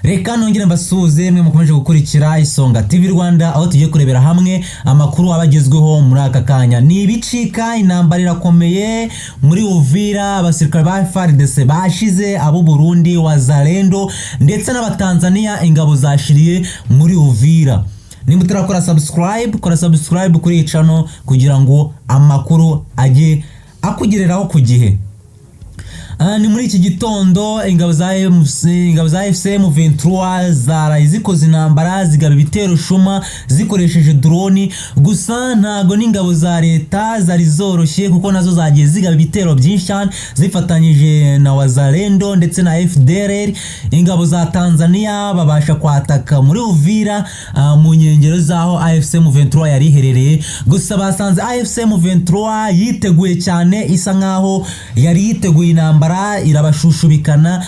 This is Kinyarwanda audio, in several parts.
Reka nongere mbasuhuze mwe mukomeje gukurikira Isonga TV Rwanda, aho tugiye kurebera hamwe amakuru aba agezweho muri aka kanya. Ni ibicika, intambara irakomeye muri Uvira, abasirikare ba FARDC bashize, abo Burundi, Wazalendo ndetse n'Abatanzania, ingabo zashiriye muri Uvira. Nimba utarakora subscribe, kora subscribe kuri iyi channel kugira ngo amakuru ajye akugereraho ku gihe. Ni muri iki gitondo ingabo za MC, ingabo za AFC M23 zaraye zikoze intambara, zigaba ibitero shuma zikoresheje drone. Gusa ntago n'ingabo za leta zari zoroshye, kuko nazo zagiye zigaba ibitero byinshi cyane zifatanyije na Wazalendo ndetse na FDLR. Ingabo za Tanzania babasha kwataka muri Uvira, mu nkengero z'aho AFC M23 yari iherereye. Gusa basanze AFC M23 yiteguye cyane, isa nkaho yari yiteguye intambara, irabashushubikana,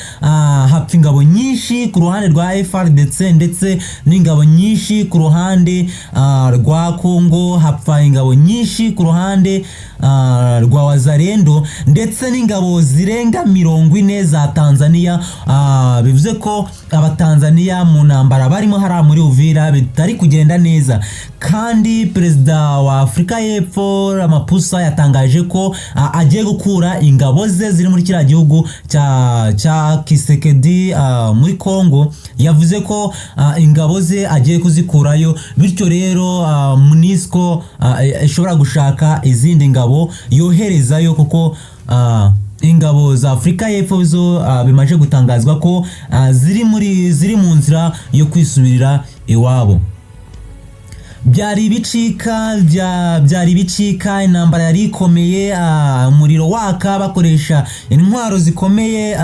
hapfa ingabo nyinshi ku ruhande rwa FARDC ndetse n'ingabo nyinshi ku ruhande rwa Congo, hapfa ingabo nyinshi ku ruhande rwa Wazalendo ndetse n'ingabo zirenga 40 za Tanzania. Bivuze ko Abatanzania mu ntambara barimo hariya muri Uvira bitari kugenda neza. Kandi Perezida wa Afurika y'Epfo Ramaphosa yatangaje ko agiye gukura ingabo ze ziri muri kiriya gihugu cya Tshisekedi muri Congo. Yavuze ko ingabo ze agiye kuzikurayo, bityo rero MONUSCO ishobora gushaka izindi ngabo yoherezayo, kuko ingabo za Afurika y'Epfo zo bimaze gutangazwa ko ziri mu nzira yo kwisubirira iwabo. Byari ibicika, byari ibicika, intambara yari ikomeye, umuriro waka, bakoresha intwaro zikomeye,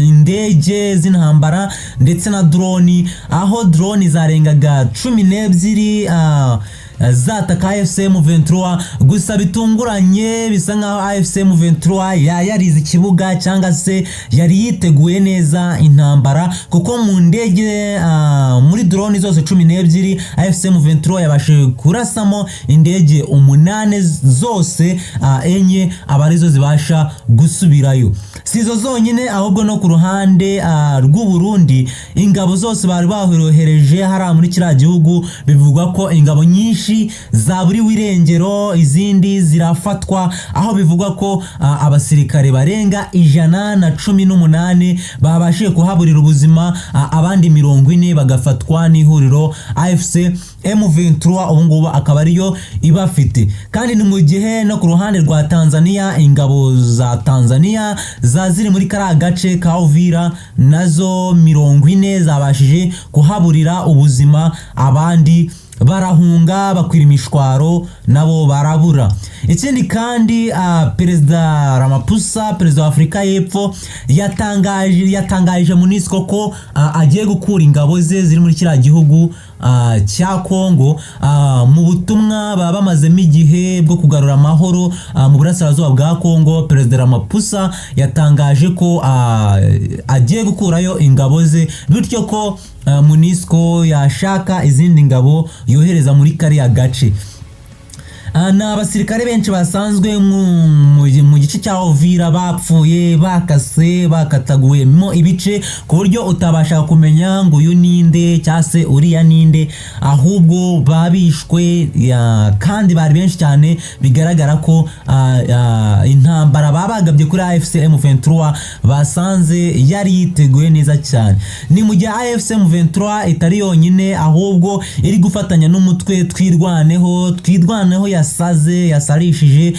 indege z'intambara ndetse na drone, aho drone zarengaga 12 zataka AFC M23. Gusa bitunguranye, bisa nkaho AFC M23 yarize ikibuga cyangwa se yari yiteguye neza intambara, kuko mu ndege, muri drone zose 12, AFC M23 yabashije kurasamo indege umunane zose, enye aba arizo zibasha gusubirayo. Si izo zonyine, ahubwo no ku ruhande rw'u Burundi, ingabo zose bari barohereje hariya muri kiriya gihugu, bivugwa ko ingabo nyinshi zaburiwe irengero, izindi zirafatwa, aho bivugwa ko abasirikare barenga 118 babashije kuhaburira ubuzima, abandi 40 bagafatwa n'ihuriro AFC M23, ubu ngubu akaba ariyo ibafite. Kandi ni mu gihe no ku ruhande rwa Tanzania, ingabo za Tanzania za ziri muri kariya gace ka Uvira nazo 40 zabashije kuhaburira ubuzima, abandi barahunga bakwira imishwaro, nabo barabura. Ikindi kandi, Perezida Ramaphosa, perezida wa Afurika y'Epfo, yatangaje MONUSCO ko agiye gukura ingabo ze ziri muri kiriya gihugu cya Congo, mu butumwa baba bamazemo igihe bwo kugarura amahoro mu burasirazuba bwa Congo. Perezida Ramaphosa yatangaje ko agiye gukurayo ingabo ze, bityo ko MONUSCO yashaka izindi ngabo yohereza muri kariya gace. Ni abasirikare benshi basanzwe mu gice cya Uvira bapfuye, bakase, bakataguyemo ibice, ku buryo utabasha kumenya ngo uyu ninde cyangwa se uriya ninde, ahubwo babishwe kandi bari benshi cyane. Bigaragara ko intambara babagabye kuri AFC M23 basanze yari yiteguye neza cyane. Ni mu gihe AFC M23 itari yonyine, ahubwo iri gufatanya n'umutwe Twirwaneho. Twirwaneho yasaze, yasarishije,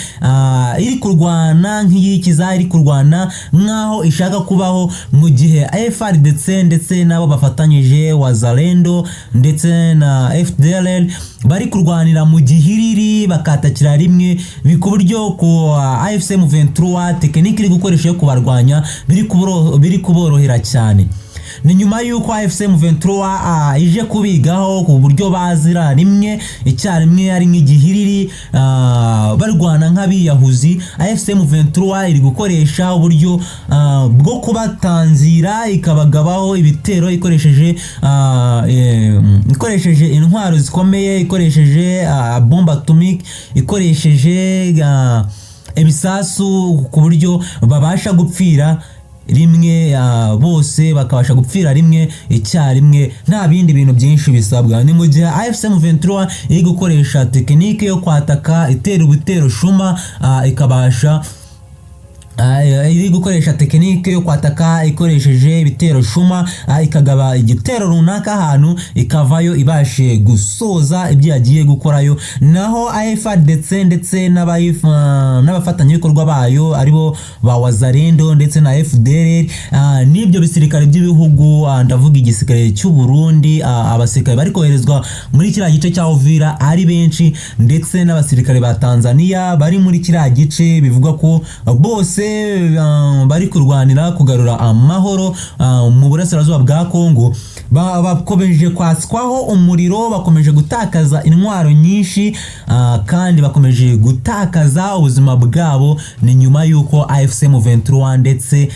iri kurwana nk'iyikiza, iri kurwana nk'aho ishaka kubaho, mu gihe FARDC ndetse n'abo bafatanyije, Wazalendo ndetse na FDLR, bari kurwanira mu gihiriri, bakatakira rimwe, ku buryo ku AFC M23 technique iri gukoresha yo kubarwanya biri kuborohera cyane. Ni nyuma y'uko AFC M23 ije kubigaho ku buryo bazira rimwe icyarimwe, ari nk'igihiriri, barwana nk'abiyahuzi. AFC M23 iri gukoresha uburyo bwo kubatanzira, ikabagabaho ibitero ikoresheje intwaro zikomeye, ikoresheje bombe atomique, ikoresheje ibisasu, ku buryo babasha gupfira. rimwe, bose bakabasha gupfira rimwe icyarimwe, nta bindi bintu byinshi bisabwa. Ni mu gihe AFC M23 iri gukoresha tekinike yo kwataka, itera ubutero shuma, ikabasha iri gukoresha tekinike yo kwataka ikoresheje ibitero shuma, ikagaba igitero runaka ahantu, ikavayo ibashe gusoza ibyo yagiye gukorayo. Naho AFARDC ndetse n'abafatanyabikorwa bayo, aribo ba Wazalendo ndetse na FDLR, n'ibyo bisirikare by'ibihugu, ndavuga igisirikare cy'u Burundi, abasirikare bari koherezwa muri kiriya gice cya Uvira ari benshi, ndetse n'abasirikare ba Tanzania bari muri kiriya gice, bivugwa ko bose bari kurwanira kugarura amahoro mu burasirazuba bwa Kongo, bakomeje kwatswaho umuriro, bakomeje gutakaza intwaro nyinshi, kandi bakomeje gutakaza ubuzima bwabo. Ni nyuma y'uko AFC M23 ndetse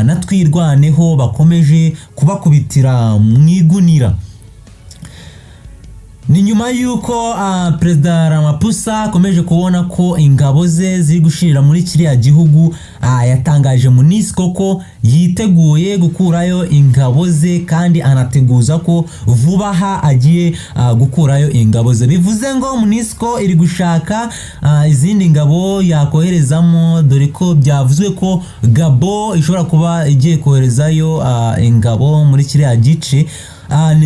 na Twirwaneho bakomeje kubakubitira mu igunira. Ni nyuma y'uko Perezida Ramaphosa akomeje kubona ko ingabo ze ziri gushirira muri kiriya gihugu, yatangaje MONUSCO ko yiteguye gukurayo ingabo ze, kandi anateguza ko vuba aha agiye gukurayo ingabo ze. Bivuze ngo MONUSCO iri gushaka izindi ngabo yakoherezamo, dore ko byavuzwe ko Gabo ishobora kuba igiye koherezayo ingabo muri kiriya gice.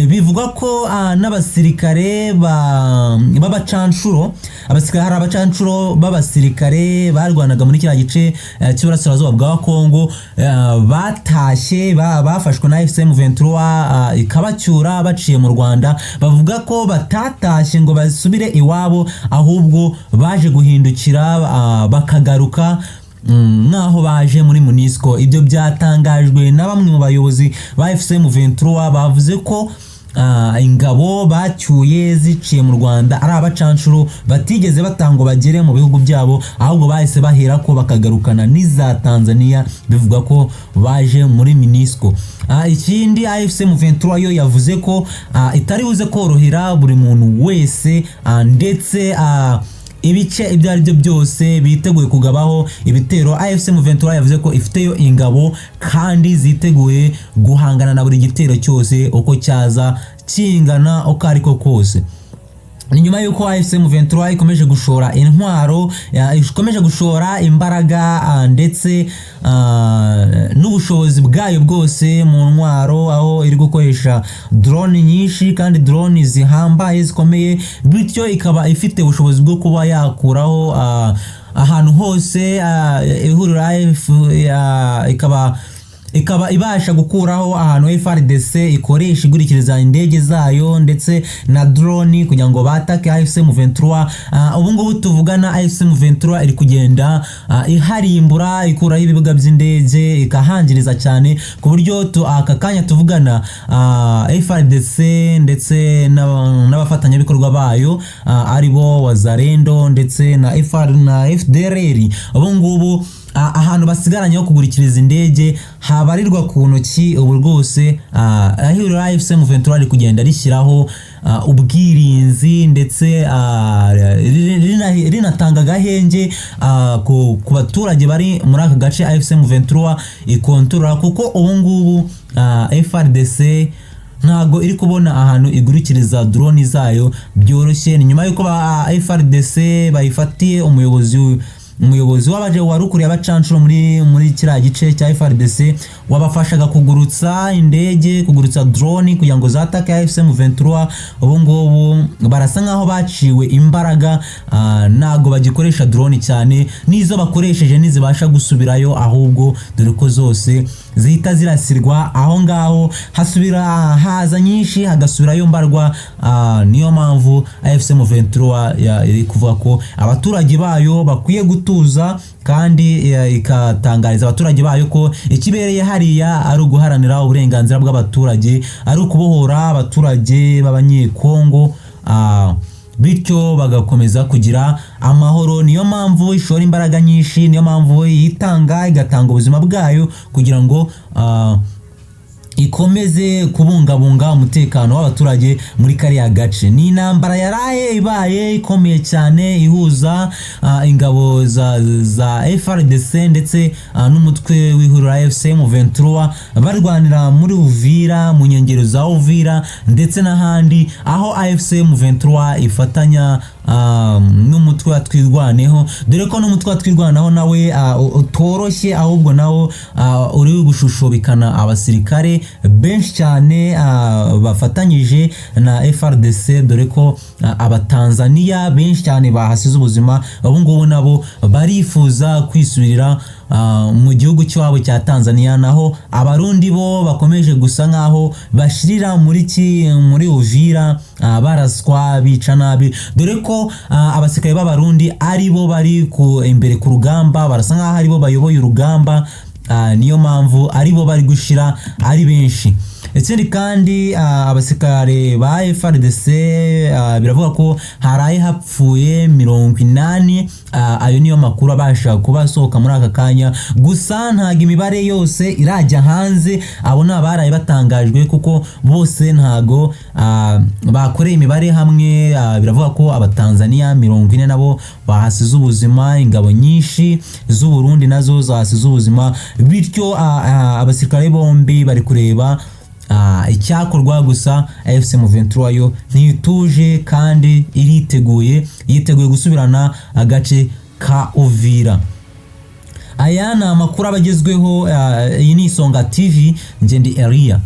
Bivugwa ko n'abasirikare b'abacanshuro, abasirikare, hari abacanshuro b'abasirikare barwanaga muri kiriya gice cy'uburasirazuba bwa Kongo, batashye, bafashwe na AFC M23, ikabacyura baciye mu Rwanda. Bavuga ko batatashye ngo basubire iwabo, ahubwo baje guhindukira, bakagaruka nk'aho baje muri MONUSCO. Ibyo byatangajwe na bamwe mu bayobozi ba AFC M23, bavuze ko ingabo bacyuye ziciye mu Rwanda ari abacanshuro batigeze batangwa bagere mu bihugu byabo, ahubwo bahise bahera ko bakagarukana n'iza Tanzania, bivuga ko baje muri MONUSCO. Ikindi AFC M23 yo yavuze ko itari buze korohera buri muntu wese, ndetse ibice ibyo ari byo byose biteguye kugabaho ibitero. AFC M23 yavuze ko ifiteyo ingabo kandi ziteguye guhangana na buri gitero cyose uko cyaza kingana, uko ariko kose. Ni nyuma y'uko AFC M23 ikomeje gushora intwaro, ikomeje gushora imbaraga, ndetse n'ubushobozi bwayo bwose mu ntwaro, aho iri gukoresha drone nyinshi kandi drone zihambaye zikomeye, bityo ikaba ifite ubushobozi bwo kuba yakuraho ahantu hose ihuriro AF, ikaba ibasha gukuraho ahantu FARDC ikoresha igurikiriza indege zayo ndetse na drone kugira ngo batake AFC M23. Ubu ngubu tuvugana, AFC M23 iri kugenda iharimbura, ikuraho ibibuga by'indege, ikahangiriza cyane, ku buryo aka kanya tuvugana FARDC ndetse n'abafatanyabikorwa bayo, aribo Wazalendo ndetse na FR na FDLR, ubu ngubu ahantu basigaranye ho kugurikiriza indege habarirwa ku ntoki. Ubu rwose ihuriro AFC M23 riri kugenda rishyiraho ubwirinzi, ndetse rinatanga agahenge ku baturage bari muri aka gace AFC M23 ikontorora, kuko ubu ngubu FARDC ntago iri kubona ahantu igurikiriza drone zayo byoroshye. Ni nyuma y'uko ba FARDC bayifatiye umuyobozi w'abaje wari ukuriye abacanshuro muri kiriya gice cya FARDC, wabafashaga kugurutsa indege, kugurutsa drone kugira ngo zatake AFC M23. Ubu ngubu barasa nkaho baciwe imbaraga, ntago bagikoresha drone cyane, n'izo bakoresheje ntizibasha gusubirayo, ahubwo dore ko zose zihita zirasirwa aho ngaho, hasubira haza nyinshi, hagasubirayo mbarwa. Niyo mpamvu AFC M23 iri kuvuga ko abaturage bayo bakwiye gutuza, kandi ikatangariza abaturage bayo ko ikibereye hariya ari uguharanira uburenganzira bw'abaturage, ari ukubohora abaturage b'Abanyekongo, bityo bagakomeza kugira amahoro. Niyo mpamvu ishora imbaraga nyinshi, niyo mpamvu yitanga, igatanga ubuzima bwayo kugira ngo Ikomeze kubungabunga umutekano w'abaturage muri kariya gace. Ni intambara yaraye ibaye ikomeye cyane ihuza ingabo za FARDC ndetse n'umutwe w'ihuriro AFC M23, barwanira muri Uvira, mu nkengero za Uvira ndetse n'ahandi, aho AFC M23 ifatanya n'umutwe wa Twirwaneho, dore ko n'umutwe wa Twirwanaho nawe utoroshye, ahubwo nawo uri gushushubikana abasirikare benshi cyane bafatanyije na FARDC, dore ko Abatanzaniya benshi cyane bahasize ubuzima. Ubu ngubu nabo barifuza kwisubirira mu gihugu cy'iwabo cya Tanzania, naho Abarundi bo bakomeje gusa nkaho bashirira muri Uvira, baraswa, bica nabi, dore ko abasirikare b'Abarundi ari bo bari ku imbere ku rugamba, barasa nkaho ari bo bayoboye urugamba. Niyo mpamvu ari bo bari gushira ari benshi. Ikindi kandi, abasirikare ba FARDC biravuga ko haraye hapfuye 80. Ayo niyo makuru abasha kuba asohoka muri aka kanya, gusa ntabwo imibare yose irajya hanze. Abo ni abaraye batangajwe, kuko bose ntago bakoreye imibare hamwe. Biravuga ko Abatanzaniya 40 nabo bahasize ubuzima, ingabo nyinshi z'u Burundi nazo zahasize ubuzima, bityo abasirikare bombi bari kureba icyakorwa. Gusa AFC M23 yo ntituje kandi iriteguye, yiteguye gusubirana agace ka Uvira. Aya ni amakuru aba agezweho. Iyi ni Isonga TV, njye ndi Elia.